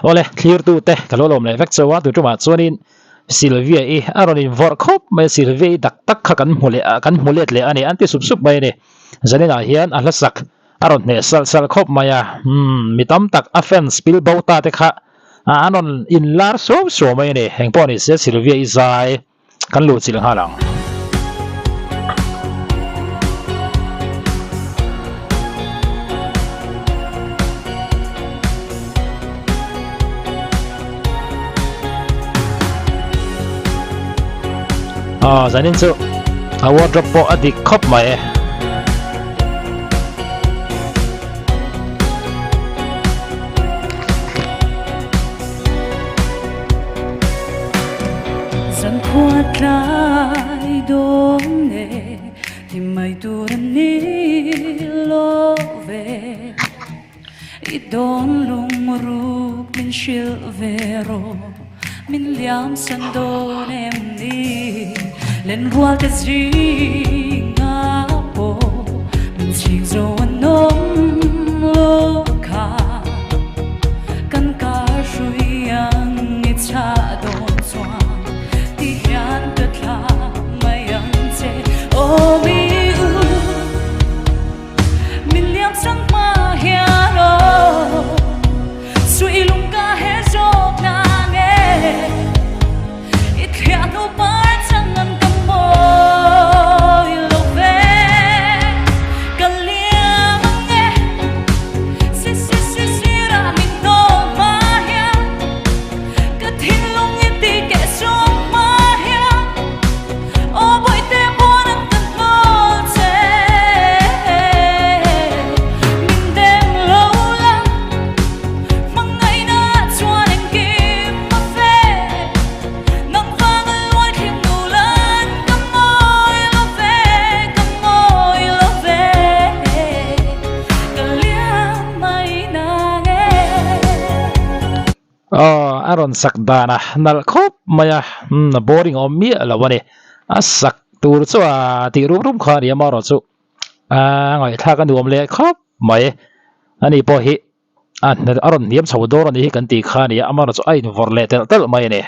Awle, thlirtute ka lo lawm leh vek chauh a, tuṭumah chuanin Sylvia i a rawn invawrh khawp mai a, Sylvia i dak tak kha kan hmu leh kan hmu let leh a ni, an ti sup sup mai a ni. Zaninah hian a hlasak a rawn hneh salh salh khawp mai a, umm mi tam tak a fans pil bo ta te kha an rawn inlar suau suau mai a ni. Engpawh ni se Sylvia i zai kan luh chilh nghal ang. Aw zanin chu a wardrobe pawh a dik khawp mai. Zankhua tlai dawn e, ti mai tur a ni lo ve. I dawn lungruk min hrilh ve rawh, min liam san dawn em ni? Lenrual te zingah pawh min chhing zo an awm lo kha. Kan kar hrui ang i chah dawn chuan ti hian ka thla mai ang che. Aw mi u, min liam sang hma hian aw, suih lung ka her zawk na nge i thliah hnu par chang an ka mawi lo ve. Ka liam ang e, si si si sirah min hnawh hma hian, ka thinlung i ti keh sawm hma hian, aw bawihte pawn an ka hnawl che. Min dem lo la, hmangaihna chuan engkim a fe. Nang vang a luai thlim nu lan ka mawi lo ve, ka mawi lo ve, ka liam mai nang e. Aw, a rawn sak dan a nalh khawp mai a, umm a boring awm miah lo a ni. A sak tur chu a tih rum rum kha a ni a, amaherawhchu a ngaihthlak a nuam leh khawp mai. Ani pawh hi A a rawn hniam chho dawn a ni hi kan tih kha a ni a, amaherawhchu a invawrh leh telh telh mai a ni.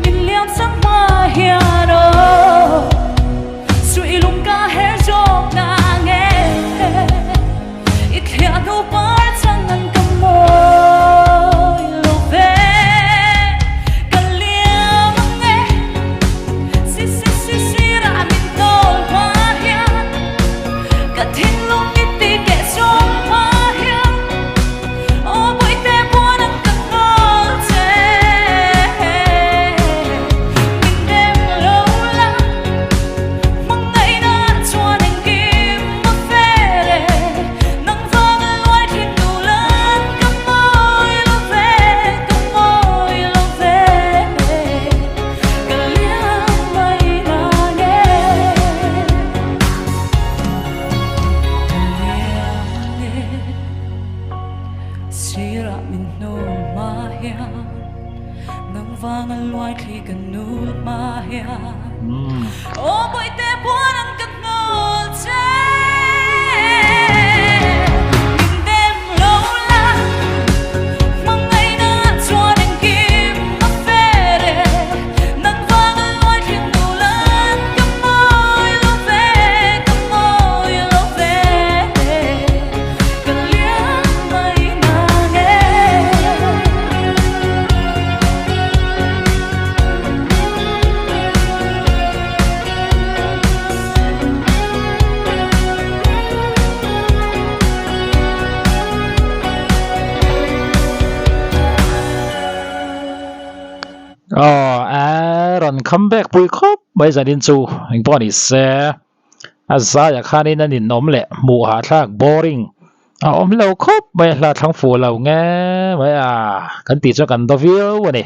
Min liam sang hma hian aw Suih lung ka her zawk na nge I thliah hnu par chang an ka mawi lo ve Ka liam ang e Si si si sirah min tawl hma hian Ka thinlung i ti keh zawk hma hian Aw bawihte puan ang ka hnawl che Min dem lo la Hmangaihna chuan engkim a fer e Nang vang a luai thin duh lan ka mawi lo ve Ka mawi lo ve Ka liam mai nang e Ka liam e. Sirah min hnu hma hian nang vang a luai thli ka nul hma hian Aw bawihte puan ang ka hnawl che Min dem lo la hmangaihna chuan engkim a fer e Nang vang a luai thli nul an ka mawi lo ve ka mawi lo ve Ka liam mai nang e. Aw a rawn come back pui khawp mai zanin chu engpawh a ni se. A zaiah khanin an inawm leh hmuh hahthlak, boring, a awm lo khawp mai a, hla thlang fuh lo nge mai a, kan tih chuan kan daw viau a ni,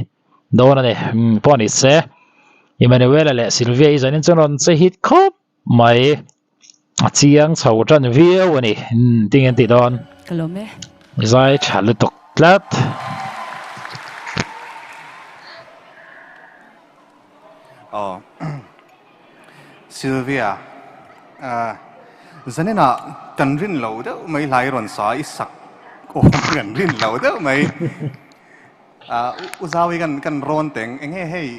dawn a ni, umm pawh a ni se. Emmanuela leh Sylvia i zanin chuan rawn che hit khawp mai. A chiang chho tan viau a ni. Umm tinge an tih dawn? Ka lawm e. Zai tha lutuk tlat. Aw Sylvia zaninah kan rin lo deuh mai hlai rawn sa i sak awm kan rin lo deuh mai. U Zau hi kan kan rawn teng eng nge hei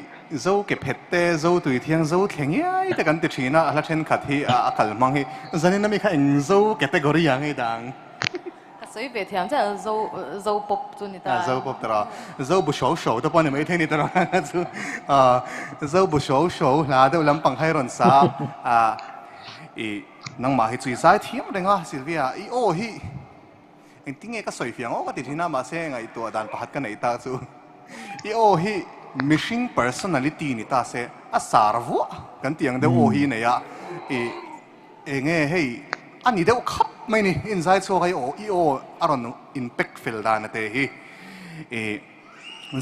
Zo ke phet te Zo tui thiang Zo thleng iai te kan ti thin a a hla thenkhat hi a kal hmang hi zanin ami kha eng Zo category ah ngei dang. Ka sawi ve thiam chiah Zo Zo pop chu ni ta. Zo pop ta rawh Zo bu hro hro te pawh ni maithei ni ta rawh chu Zo bu hro hro hla deuh lampang kha i rawn sa a i nangmah hi chu i zai thiam reng a Sylvia i aw hi Engtin nge ka sawi fiang aw ka ti thin a, mahse ngaihtuah dan pakhat ka neih tak chu i aw hi mihring personality ni ta se a sar vuah kan tih ang deuh aw hi i nei a, i enge hei a ni deuh khap mai ni, i inzai chhuak a i aw i aw a rawn in pack fel dan a te hi i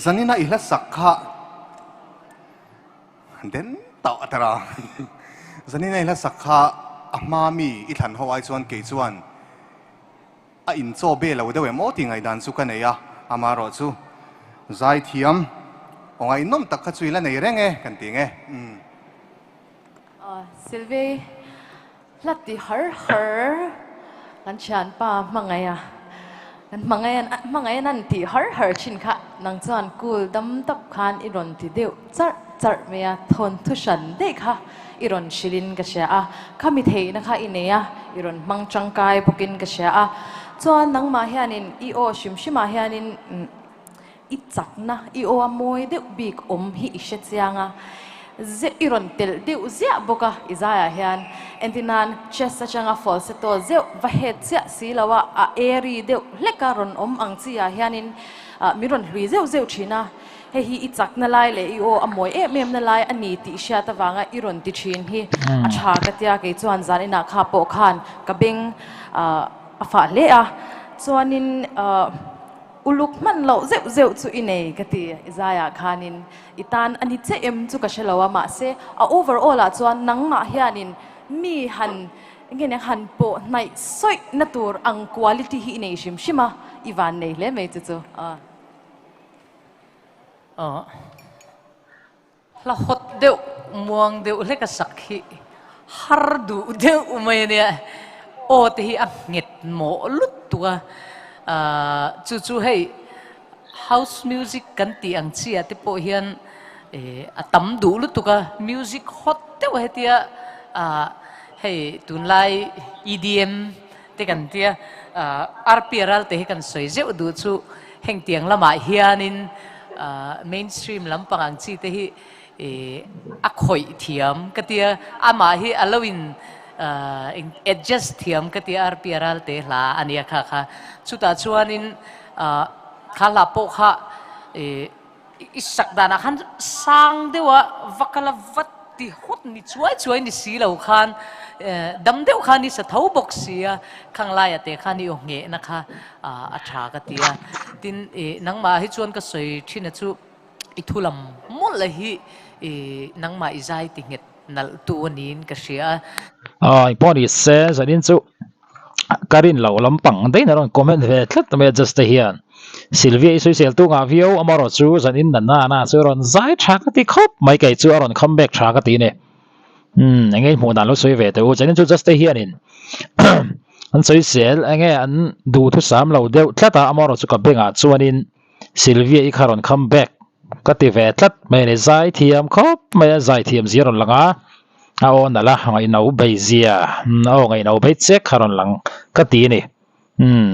zanina i hla sak kha den tauh a tara zanina i hla sak kha a hma mi i thlan ho ai chuan kei chuan A inchaw be lo deuh em aw tih ngaihdan chu ka nei a, amaherawh chu zaithiam aw ngaihnawm tak kha chu i la nei reng e kan ti nge. Umm. Sylvie, hla ti har har kan thianpa hmangaih a, kan hmangaih hmangaih an tih har har thin kha nang chuan cool dam tap khan i rawn ti deuh charh charh mai a, thawnthu hran daih kha i rawn hrilhin ka hria a, khami theihna kha i nei a, i rawn hmang tangkai bawkin ka hria a, chuan nangmah hianin i aw hrim hrimah hianin i chakna, i aw a mawi deuh bik awm hi i hre chiang a, zeuh i rawn telh deuh ziah bawk a i zaiah hian, entir nan chest atanga falsetto zeuh va het chiah si lo a, a airy deuh hleka rawn awm ang chi ah hianin min rawn hlui zeuh zeuh thin a. Hei hi i chakna lai leh i aw a mawi em em na lai a ni tih hriat avanga i rawn ti thin hi a tha ka tia kei chuan zan inah kha pawh khan ka beng a fah hle a, chuanin uluk hman loh zeuh zeuh chu i nei ka ti i zaiah khanin i tan a ni che em chu ka hre lo a, mahse a overall ah chuan nangmah hianin mi han enge nia han pawh hnaih sawih na tur ang quality hi i nei hrim hrim a, i van nei hle mai chu chu. Aw hla hawt deuh muang deuh hlek a sak hi har duh deuh mai a nia aw te hi a nghet mawh lut tuk a ah chu chu hei house music kan tih ang chi ah te pawh hian eh a tam duh lutuk a music hawt deuh hetia ah hei tunlai EDM te kan tia RP ral te hi kan sawi zeuh duh chu heng tiang lamah hianin mainstream lampang ang chi te hi a khawih thiam ka tia amah hi a lo in adjust thiam ka tia RP ral te hla a nia kha kha chutah chuanin kha hla pawh kha I sak danah khan sang deuha va kal a va ti hawt ni chuai chuai ni si lo khan dam deuh khan i sa tho bawk si a, khang laia te khan i aw nghehna kha a tha ka ti a. Tin, nangmah hi chuan ka sawi thin a chu i thu lam mawlh hi nangmah i zai ti nghet nalh tu a niin ka hria a. Aw pawh ni se zanin chu Ka rin loh lampang daih in a rawn comment ve tlat mai a Just te hian Sylvia i sawisel tu ngah viau amarawh chu zan in nana na chu a rawn zai tha ka ti khawp mai kei chu a rawn come back tha ka ti ni umm enge i hmuh dan lo sawi ve teh u zanin chu Just te hian in an sawisel enge an duhthusam lo deuh tlat a amarawh chu ka bengah chuan in Sylvia i kha rawn come back ka ti ve tlat mai a ni zai thiam khawp mai a zai thiam zia a rawn lang a. A aw nalh a, ngaihno bei zia, a aw ngaihno bei chek kha rawn lang ka ti a ni. Umm,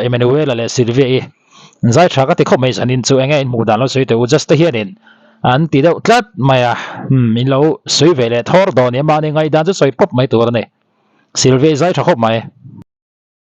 Emmanuela leh Sylvia i zai tha ka ti khawp mai zanin chu enge in hmuh dan lo sawi teh u just te hianin an ti deuh tlat mai a, umm in lo sawi ve leh thawr dawn nia mahni ngaihdan chu sawi pawp mai tur a ni. Sylvia i zai tha khawp mai.